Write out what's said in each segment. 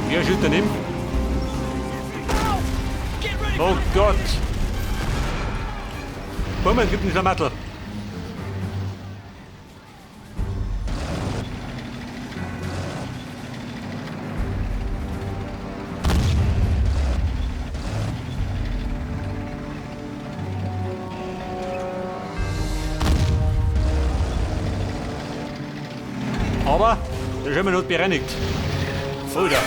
Wer schießt daneben? Oh Gott! Bumm, es gibt einen Schlamassel. Aber der ist immer noch bereinigt. Alter.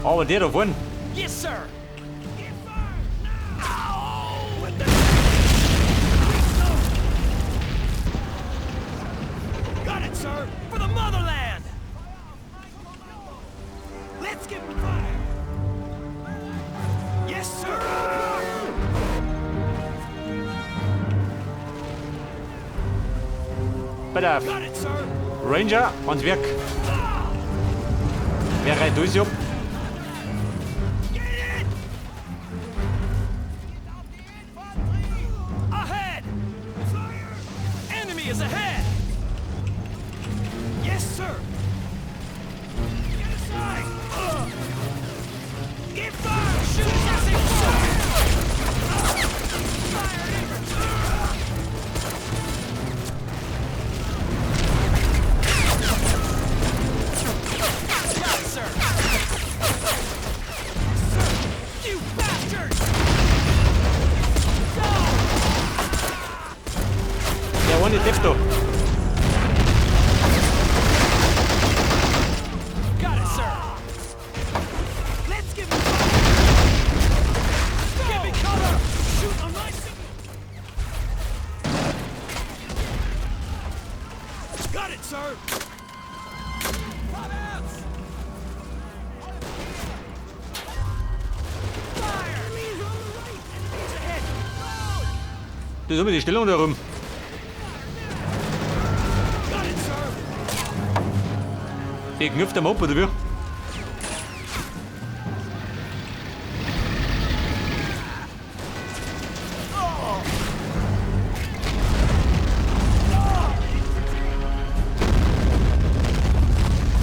Aber der da vorne. Yes, sir. Got it, sir. For the motherland. Let's give 'em fire. Yes, sir. Bei der Got it, sir. Ranger ans Werk. Wer reiht durch ab? Get it! Ahead! Enemy is ahead! Yes, sir! Get aside! Get fire! Shoot assassin! Fire infantry! Got it, sir! Sir! You bastard! Go! Der eine Depp da. Got it, sir. Let's give him fire. Give me cover. Shoot on my signal. Got it, sir. Vorwärts! Fire! Enemies on the right. Enemies ahead. Load! Das ist immer die Stellung da rum. Got it, sir. Die knüpft am ab, oder wie?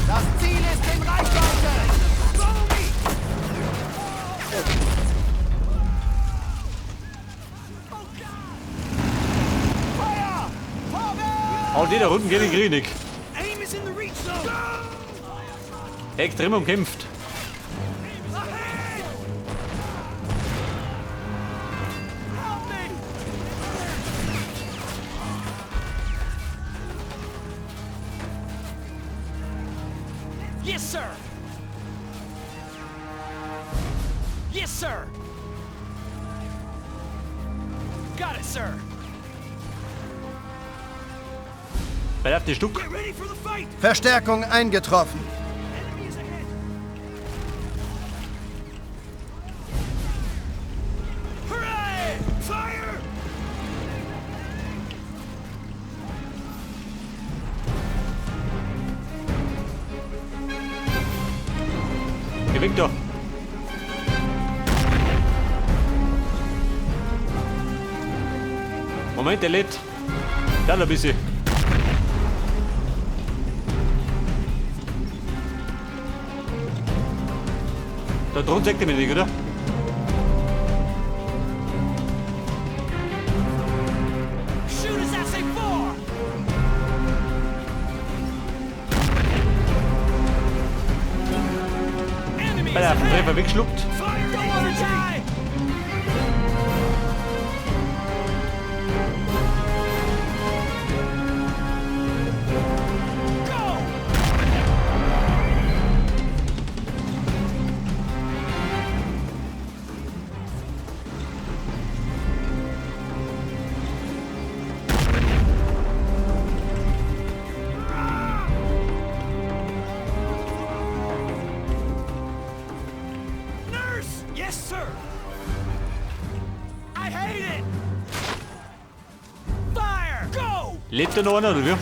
Das Ziel ist in Reichweite! Follow me. Oh God! Feuer! Vorwärts! Aber die da unten geht in den Krieg. Aim is in the reach zone. Extrem umkämpft. Ahead! Help me! Yes, sir. Yes, sir. Got it, sir. Bei auf die Stuck. Get ready for the fight. Verstärkung eingetroffen. Enemy is ahead. Hooray! Fire! Geh weg da. Moment, der lädt. Da noch ein bisschen. Da drunten sagt er mich nicht, oder? Shoot as I say four! Enemy is Weil er auf den ahead! Treffer wegschluckt. Fire! Don't wanna die! Go! Nurse! Yes, sir! I hate it! Fire! Go! Lebt da noch einer, oder wie?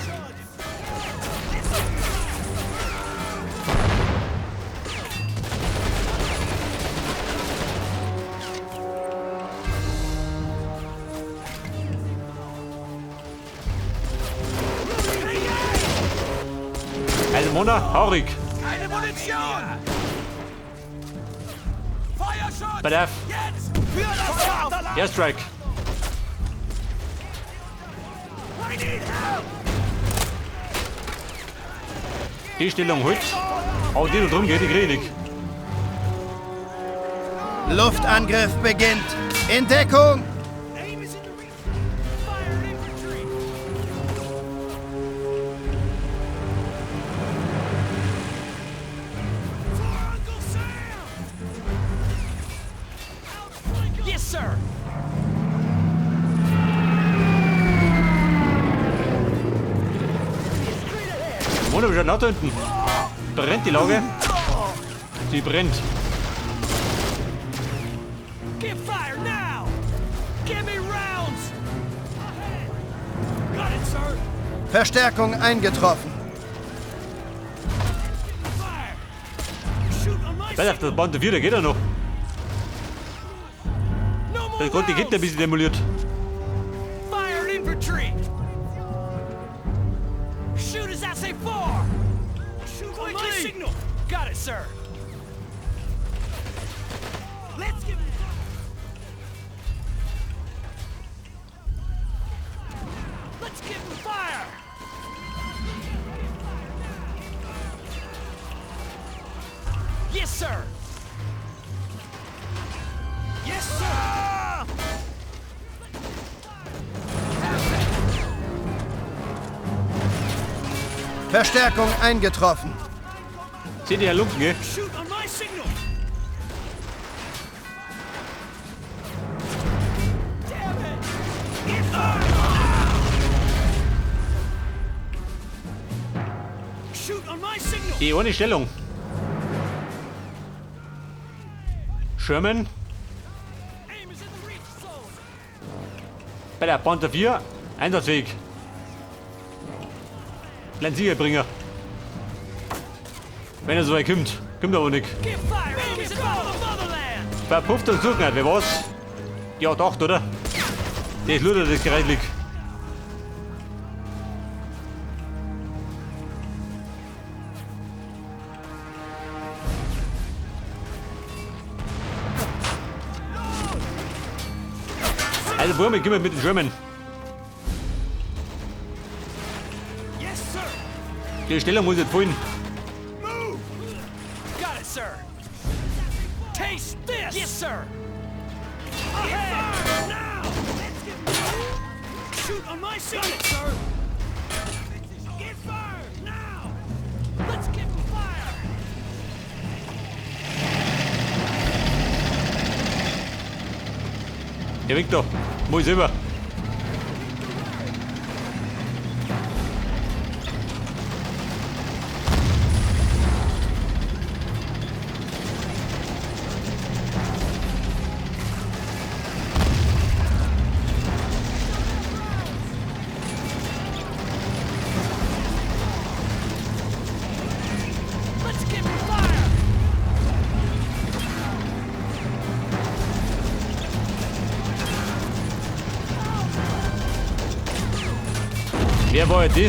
Also Mona, haurig. Keine Munition! Feuerschutz! Bei der Jetzt! Für das Vaterland! Airstrike. I need help! Die Stellung holt. Aber die da drum geht, die krieg ich nicht. Luftangriff beginnt. In Deckung! Aim is in the reach. Fire infantry! For Uncle Sam! Outflank 'em! Yes, sir. Wunder, wie schaut denn da hinten? Brennt die Lage? Die brennt. Give fire now. Give me rounds. Ahead! Got it, sir! Verstärkung eingetroffen. Fire! Shoot on my Pass auf, der Panther 4, der geht ja noch. No more Der hat gerade die Kette ein rounds. bisschen demoliert. Fire infantry. Shoot as I say 4. Shoot on my Quickly. signal! Got it, sir. Let's give Let's give 'em fire. Yes, sir. Yes, sir! Verstärkung eingetroffen. Seht ihr Herr Lunken, gell? Shoot on my signal! Damn it! Get fire now! Shoot on my signal! Die ohne Stellung. Sherman Aim is in the reach zone. bei der Panther 4, einsatzfähig. Kleinen Siegerbringer. Wenn er so weit kommt. Kommt aber nicht. Give fire. Aim is for the motherland. Verpufft und suchen nicht, wer was? Ja, doch, oder? Das Luder, das Gerät liegt. Also, Wurm, gehen wir mit den Sherman. Yes, sir! Die Stellung muss jetzt fallen. Move! Got it, sir. Taste this. Yes, sir. Ahead. Now! Let's get Shoot on my signal! Got it, sir! Get fire! Now! Let's give 'em fire. Der winkt da. Muss ich selber. Let's give 'em fire. Wer war das? Aim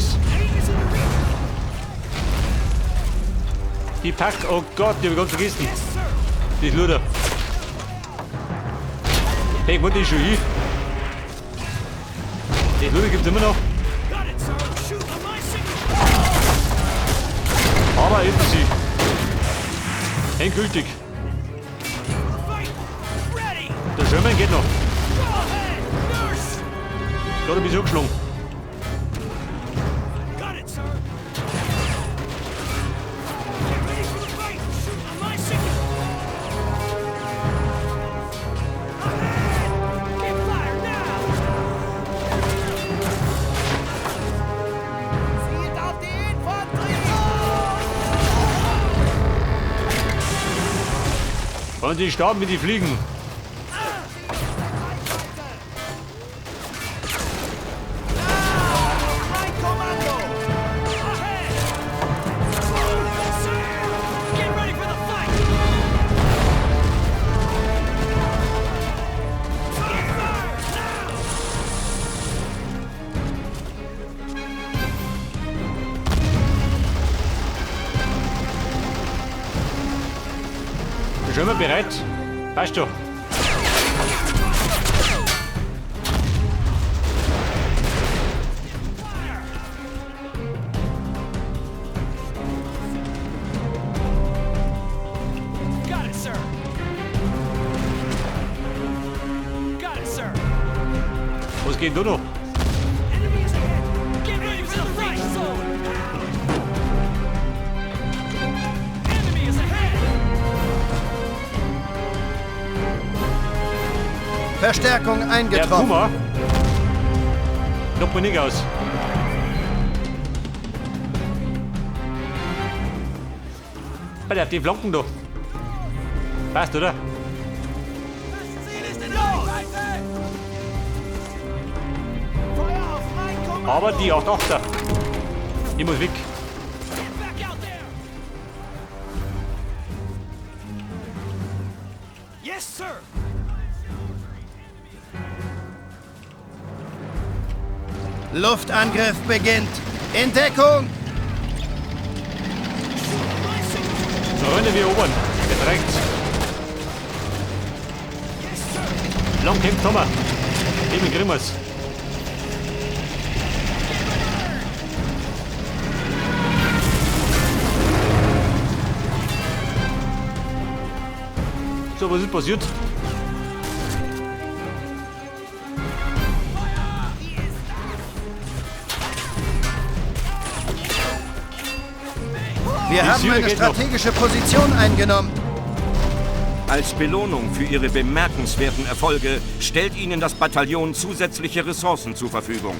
is in the reach! Die Pack, oh Gott, die hab ich ganz vergessen. Yes, sir! Die Luder. Hey, wo die schon hin? Die Luder gibt's immer noch. Got it, sir! Shoot on my signal! Aber hinten sie. Endgültig. Fight! Ready. Der Sherman geht noch. Go ahead. Nurse. Gerade ein bisschen angeschlagen. Got it, sir! Get ready for the fight! Shoot on my signal! Ahead! Give fire now. Zielt auf die Infanterie! Und die starben wie die Fliegen. Mein Kommando! Ahead. Sir. Get ready for the fight. Give fire now. Bin schon immer bereit. Weißt du. Got it, sir. Got it, sir. Was geht denn da noch? Enemy is ahead. Get ready for the fight zone. Enemy is ahead. Verstärkung Der eingetroffen. Puma. Noch bin ich aus. Alter, die Flanken da. Passt, oder? Das Ziel ist in Reichweite! Feuer auf mein Kommando! Aber die 8-8er. Ich muss weg. Get back out there. Yes, sir! Luftangriff beginnt. In Deckung! Freunde, wir erobern. Jetzt reicht's. Lang kämpft haben wir. Eben Grimmas. So, was ist passiert? Wir haben Syrer eine geht noch. strategische Position eingenommen. Als Belohnung für Ihre bemerkenswerten Erfolge stellt Ihnen das Bataillon zusätzliche Ressourcen zur Verfügung.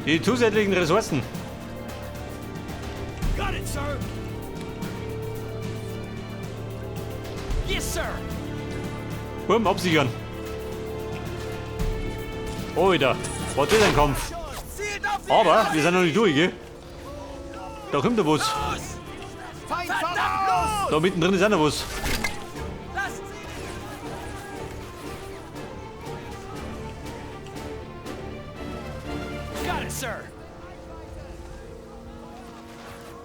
Die zusätzlichen Ressourcen. Got it, sir! Yes, sir. Buben, absichern. Alter, war das ein Kampf. Zielt auf die Aber wir sind noch nicht durch, gell? Da kommt da was. Feind Verdammt, los! Da mittendrin ist auch noch was. Das Ziel Got it, sir.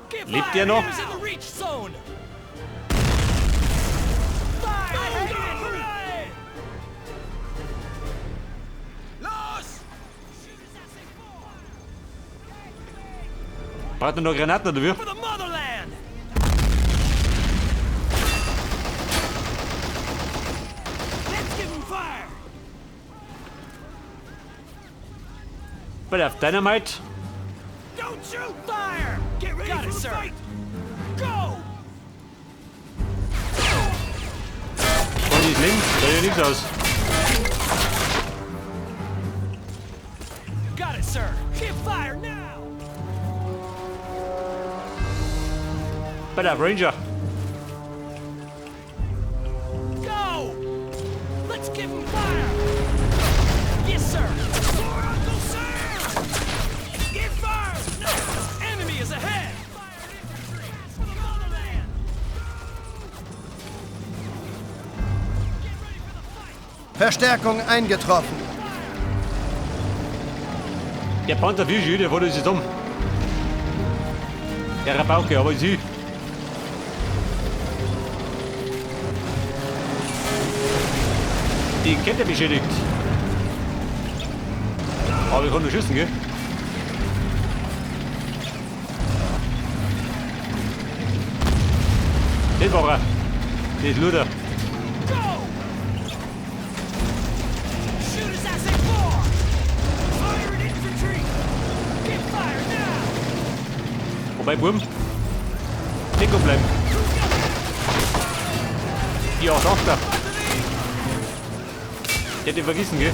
Get Lebt fire. der noch? Enemy's in the reach zone. Fire! Los! Braucht man noch Granaten oder wie? For the motherland. Let's give him fire! Bei der Dynamite. Don't shoot! Fire! Get ready Got for it, the sir. fight! Go! Wollen die links? Da sieht ja nichts aus. Got it, sir. Give fire now. Bei der Ranger. Go! Let's give him fire. Yes, sir. For Uncle Sam! Get fire! Now! Enemy is ahead. Fire infantry for the motherland. Get ready for the fight. Verstärkung eingetroffen. Der Panther 4 der fährt uns jetzt um. Der Rabauke, aber sie. Die Kette beschädigt. Aber ich kann nur schießen, gell? Das war er. Das ist Luder. Go! Shoot us as they fall! Fire at infantry! Get fire now! Wobei, Burm. Deckung bleiben. Die 8-8er. Der hat den vergessen, gell?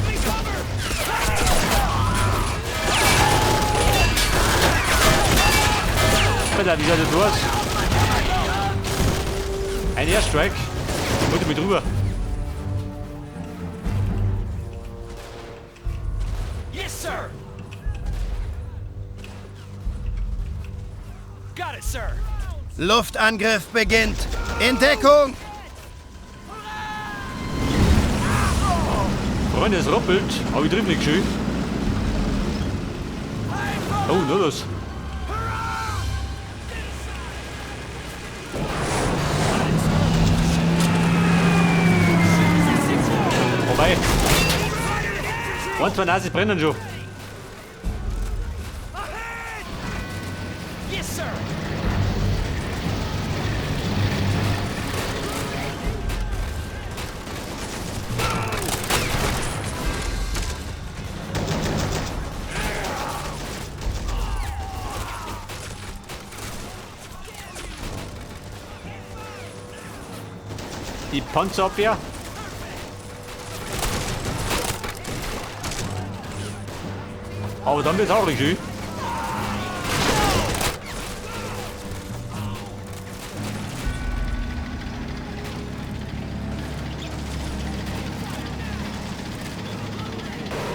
Alter, wie sah das aus? Ein Airstrike. Wollte mit rüber. Yes, sir! Got it, sir! Luftangriff beginnt. In Deckung! Freunde, es ruppelt, aber ich triff nicht schön. Oh, nur das. Ein, zwei Nazis brennen schon. Yes, sir. Die Panzerabwehr. Aber dann wird's auch richtig schön.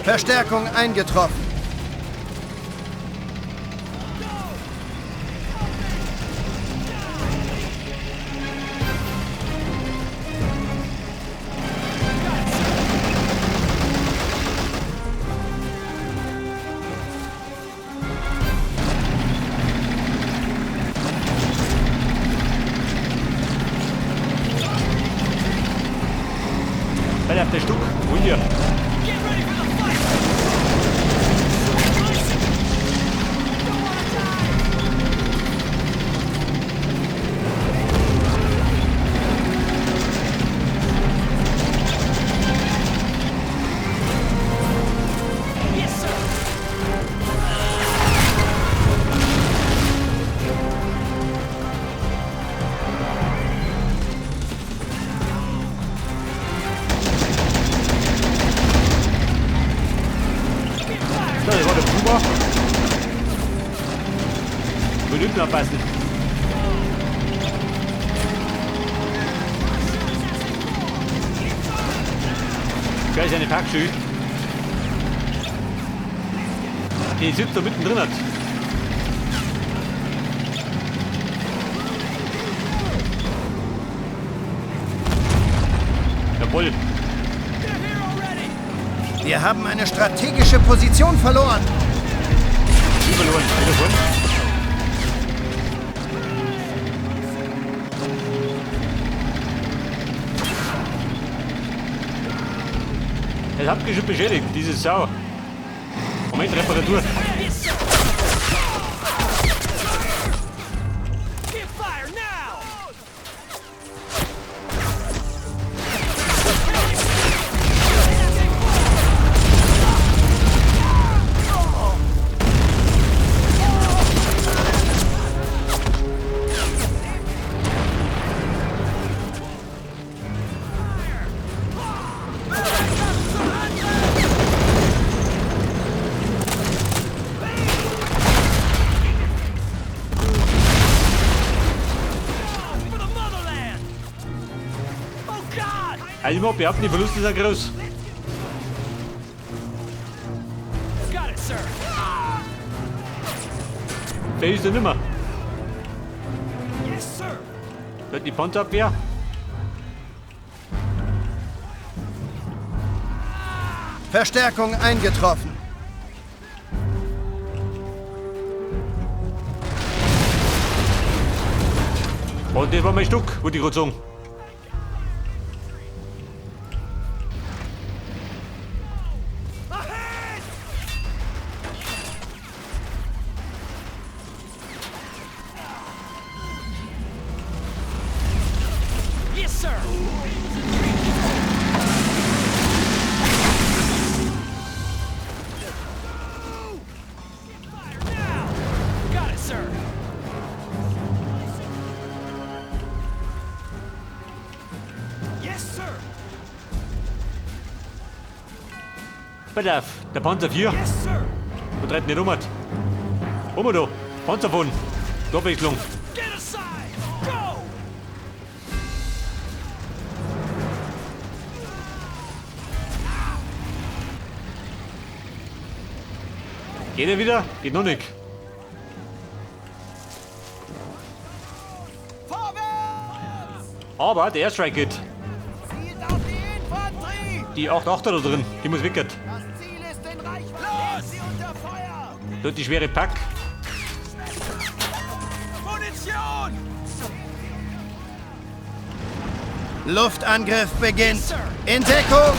Verstärkung eingetroffen. Weil auf der Stuck, wo hier? Get ready for the fight. Don't wanna die. Yes, sir. Get fire. Da, das war der Puma. Mit hinten abpassen. Geil, ist eine Packschü. Die sitzt da mittendrin hat. Jawohl. They're here already. Wir haben eine strategische Position verloren. Die verloren. Wieder vorn. Es hat mich schon beschädigt, diese Sau. Moment, Reparatur. Yes, sir. Get fire now. For the motherland. Oh God. Also ich muss behaupten, die Verluste sind groß. Got it, sir. Wer ist denn nimmer? Yes, sir. Da hat die Panzerabwehr. Verstärkung eingetroffen. Und das war mein Stück, wollte ich gerade sagen. Yes, sir. Fire now. Got it, sir. Yes, sir. Pass auf, der Panzer 4. Yes, sir. Und treibt nicht um. Um da. Panzer von. Abwechslung. Get aside. Go. Geht er wieder? Geht noch nicht. Aber der Airstrike geht. Zielt auf die Infanterie! Die 8-8er da drin, die muss weg. Das Ziel ist in Reichweite! Los! Sie unter Feuer! Dort die schwere Pack. Munition! Luftangriff beginnt. Yes, sir. In Deckung!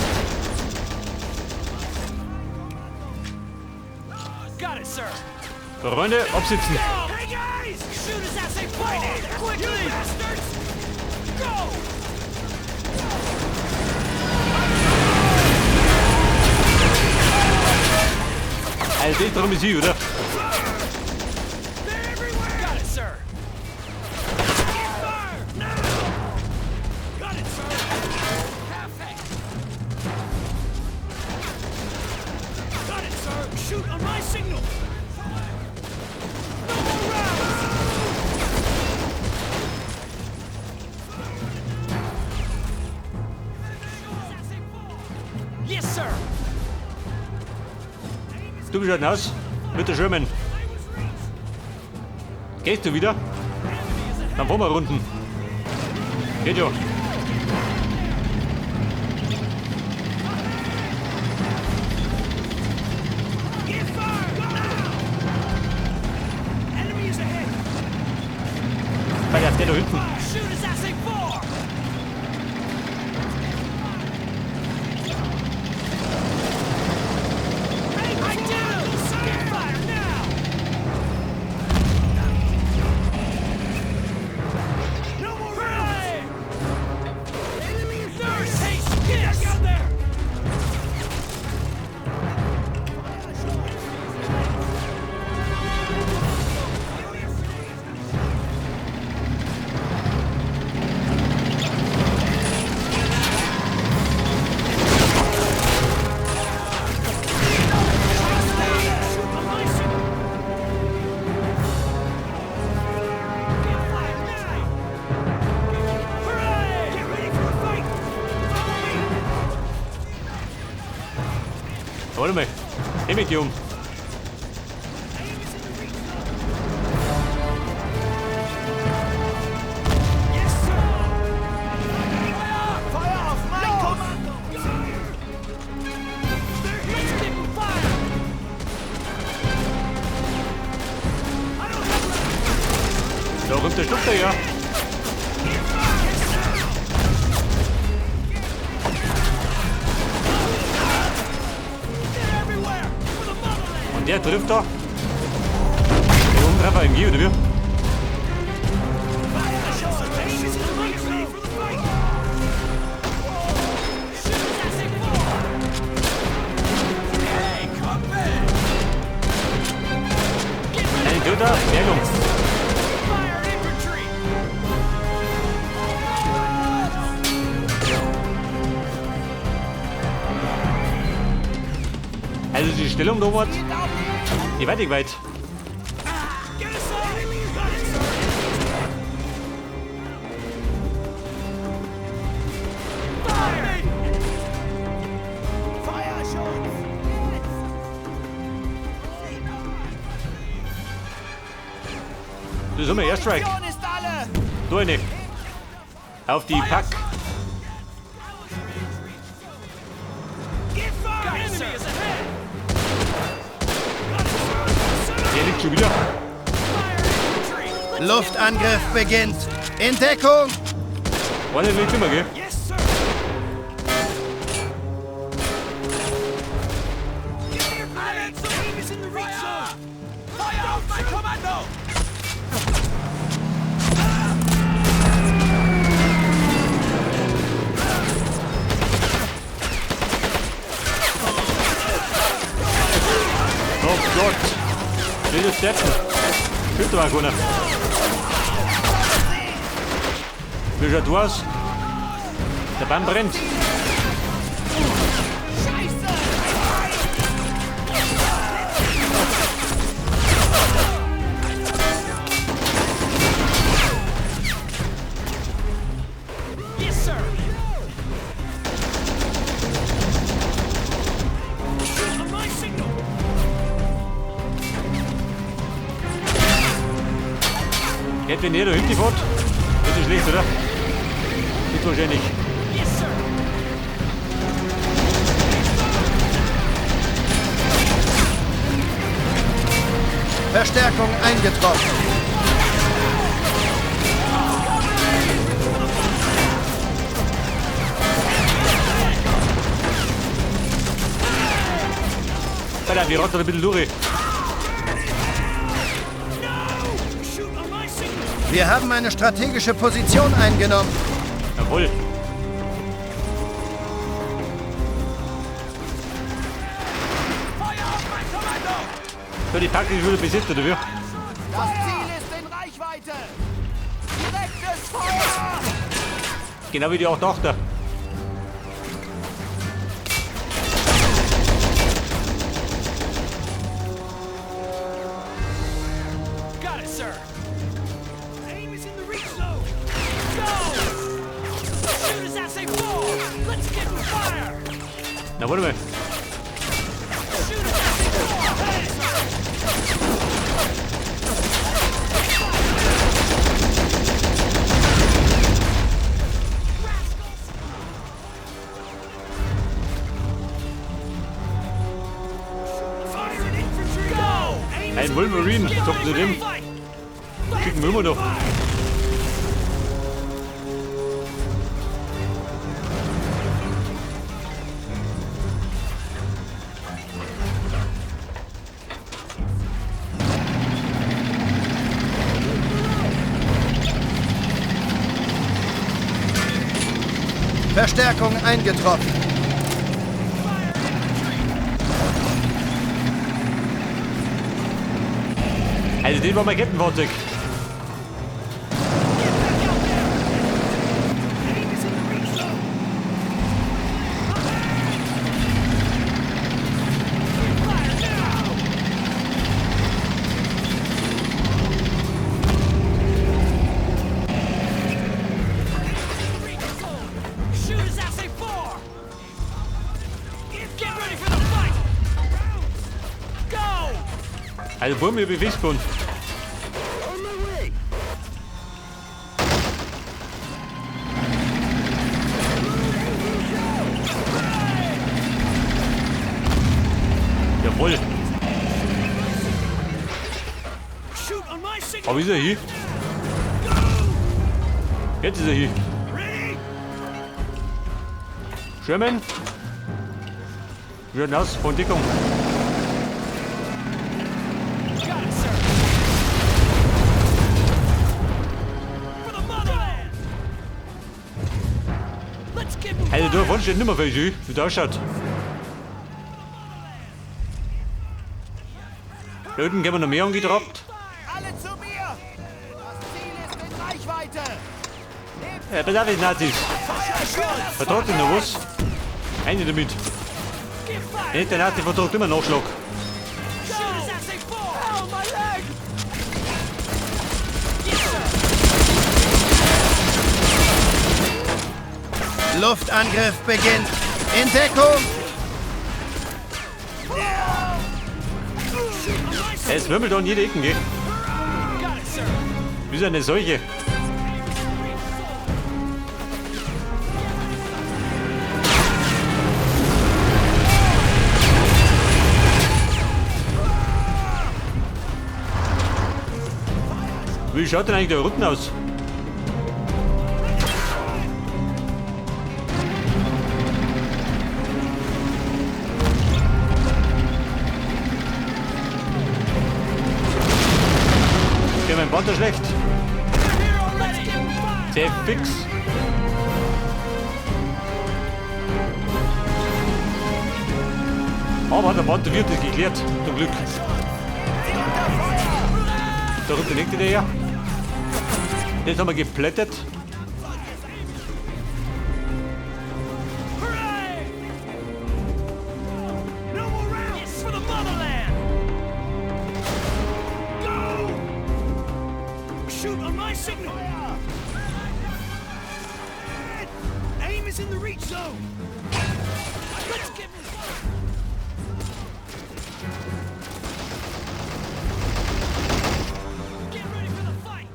Freunde, absitzen. Hey guys! Shoot as I say fight it! Quickly! You bastards! Go! Also, das drum ist sie, oder? They're everywhere! Got it, sir! Get fire! Now! Got it, sir! Perfect! Got it, sir! Shoot on my signal! No more rounds! Yes, sir. Du bist halt aus mit der Sherman. Gehst du wieder? Dann fahren wir Runden. Geht ja. Get fire! Go now! Enemy is ahead! Bei der, der da hinten. Shoot as I say four. I do! Get fire now! No more rounds! Enemy is there! Taste this. Get out there! Shoot on my signal! Get fire now! Hooray! Get ready for a fight! Follow me! Warte mal. Nehm ich die um. Aim is in the reach zone! Yes, sir! Fire! Fire auf mein Kommando! They're here! Let's give 'em fire. I don't have rounds! Da kommt der Stupp da, ja. Get fire! Yes, sir! They're everywhere. For the motherland. Und der trifft da. Der Umtreffer im G, oder wie? Aim is in the reach zone! For the fight! Shoot as I say four. Hey, Kumpel! Get ready. Ein Töter, Bergung. Fire infantry. Also die Stellung da war, die weit ich weit. Get aside! Got it, sir! Fire. Feuerschutz! Das ist immer Airstrike. Munition ist alle! Da eine. Auf die Pack. Get fire! Got it, sir. Enemy is ahead! Got it, sir! Sir! Der liegt schon wieder. Fire infantry. Luftangriff beginnt. In Deckung! Einer liegt immer, gell? Yes, sir! Give me your grenades! Aim is in the reach zone! Fire auf mein Kommando! Oh Gott. Wilde Steppen. Stimmt aber keiner. Wie schaut aus? Der Baum brennt. Yes, sir. Shoot on my signal! Geht, wenn ihr da hinten fährt, wird das schlecht, oder? Nicht wahrscheinlich. Yes, sir. Verstärkung eingetroffen. Alter, wir rotten ein bisschen durch. Wir haben eine strategische Position eingenommen. Jawohl. Feuer auf mein Kommando! So, die Taktik ist wieder besetzt, oder wie? Das Ziel ist in Reichweite. Direktes Feuer. Genau wie die auch dachte. Got it, sir. Aim is in the reach zone! Go! Shoot as I say fall! Let's give 'em fire! Na, warte mal. Shoot as I say fall! Hey, sir! Rascals! Fire at infantry! Go! Aim is Ein in the Wolverine, Get zocken ready sie for the dem. fight! Schicken wir immer noch. Verstärkung eingetroffen. Also, den war mein Kettenfahrzeug. Get back out there! Aim is in the reach zone! Fire now! Shoot as I say four! Get ready for the fight! Go! Also, vor mir Befehlsbund. Jawohl. Shoot on my signal! Aber ist er hier? Jetzt ist er hier. Ready? Sherman. Wie schaut denn aus? Von Deckung. Got it, sir! For the motherland! Let's give 'em Also, da fire! vorne steht nicht mehr viel, wie das ausschaut. Da unten gehen wir noch mehr angetrappt. Alle zu mir. Das Ziel ist in Reichweite. Pass auf, die Nazis. Vertraut ihr noch was? Eine damit. Give fire! Nicht der Nazi vertraut immer Nachschlag. Shoot as I say four! Oh, my leg. Yes, sir! Luftangriff beginnt. In Deckung. Es wimmelt an jede Ecke, gell? Got it, sir! Wie so eine Seuche. Wie schaut denn eigentlich der Rücken aus? Okay, mein Panther schlecht. Let's give 'em fire! Sehr fix. Aber der Panther wird es geklärt, zum Glück. Da kommt der nächste her. Jetzt haben wir geplättet. Hooray! No more rounds! Yes, for the motherland! Go! Shoot on my signal! Aim is in the reach zone! Let's give 'em fire! Get ready for the fight!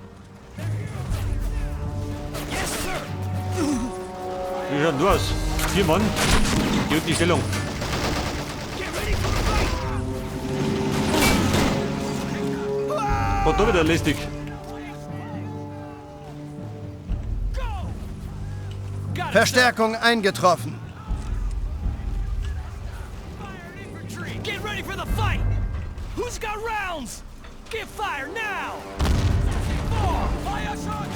Yes, sir! Wie schaut denn du aus? 4 Mann. Die und die Stellung. Get ready for the fight! Und da wieder lästig. Go! Got it, sir. Verstärkung eingetroffen. Fire infantry! Get ready for the fight! Who's got rounds? Give fire now! Vor! Feuerschutz!